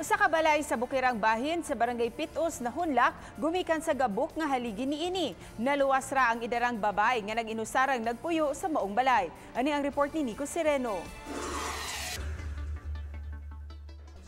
Usa ka balay sa Bukirang Bahin sa Barangay Pit-os nahunlak gumikan sa gabok nga haligi niini. Naluwas ra ang idarang babay nga nag-inusarang nagpuyo sa maong balay. Ani ang report ni Nico Sereno.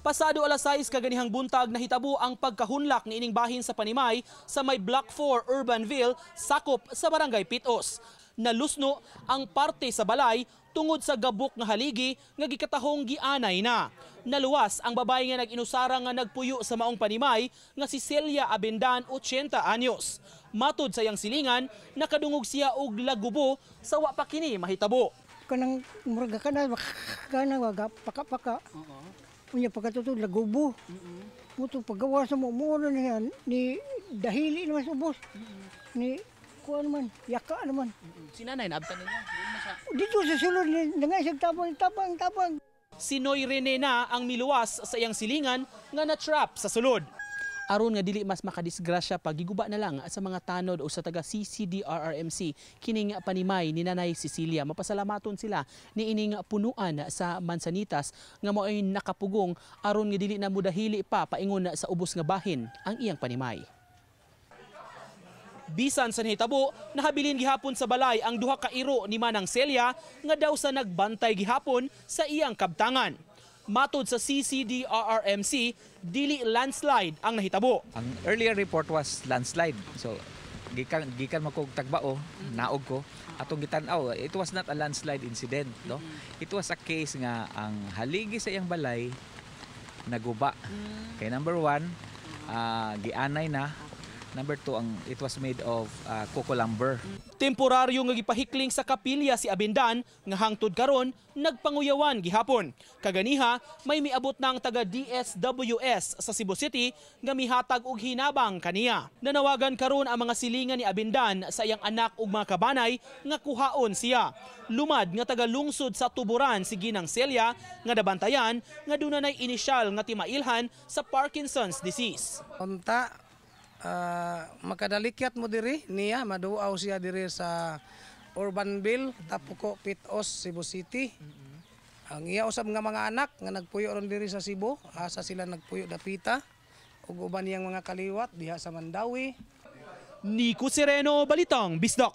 Pasado alas 6 kaganihang buntag, nahitabo ang pagkahunlak niining bahin sa Panimay sa may Block 4 Urbanville, sakop sa Barangay Pit-os. Nalusno ang parte sa balay tungod sa gabok nga haligi nga gikatahong gianay na. Naluwas ang babae nga nag-inusara nga nagpuyo sa maong panimay nga si Celia Abendan, 80 anyos. Matod sa iyang silingan, nakadungog siya og lagubo sa wa pa kini mahitabo. Kanang murag kana kana waga paka-paka. Unya pagkatutod lagubo. Muto paggawa sa mo mo na niya ni dahili naman sa ubos. Ni kuan man, yaka naman. Si nanay naabtan ninyo? Dito sa sulod ni nangay tabang tabang tabang. Si Noy Rene na ang miluwas sa iyang silingan nga na-trap sa sulod. Aron nga dili mas makadisgrasya, pagiguba na lang sa mga tanod o sa taga CCDRRMC kining panimay ni Nanay Cecilia. Mapasalamaton sila ni ining punuan sa Mansanitas nga mao'y nakapugong aron nga dili na mudahili pa paingon sa ubos nga bahin ang iyang panimay. Bisan sa nahitabo, nahabilin gihapon sa balay ang duha ka iro ni Manang Celia nga daw sa nagbantay gihapon sa iyang kabtangan. Matod sa CCDRRMC, dili landslide ang nahitabo. Ang earlier report was landslide. So gikan gikan man kog Tagbao, naog ko atong gitan-aw, it was not a landslide incident, no? It was a case nga ang haligi sa iyang balay naguba. Kay number one, gianay na. Number two, ang it was made of coco lumber. Temporaryo nga gipahikling sa kapilya si Abendan nga hangtod karon nagpanguyawan gihapon. Kaganiha, may miabot ng taga DSWS sa Cebu City nga mihatag og hinabang kaniya. Nanawagan karon ang mga silingan ni Abendan sa iyang anak ug mga kabanay nga kuhaon siya. Lumad nga taga lungsod sa Tuburan si Ginang Celia nga nabantayan nga dunay inisyal nga timailhan sa Parkinson's disease. Unta makadalikyat mo diri niya, maduaw siya diri sa Urbanville, Tapuko, Pit-os, Cebu City. Ang iya usab nga mga anak nga nagpuyo ron diri sa Cebu, asa sila nagpuyo dapita, ug uban niyang mga kaliwat diha sa Mandaue. Nico Sereno, Balitang Bisdak.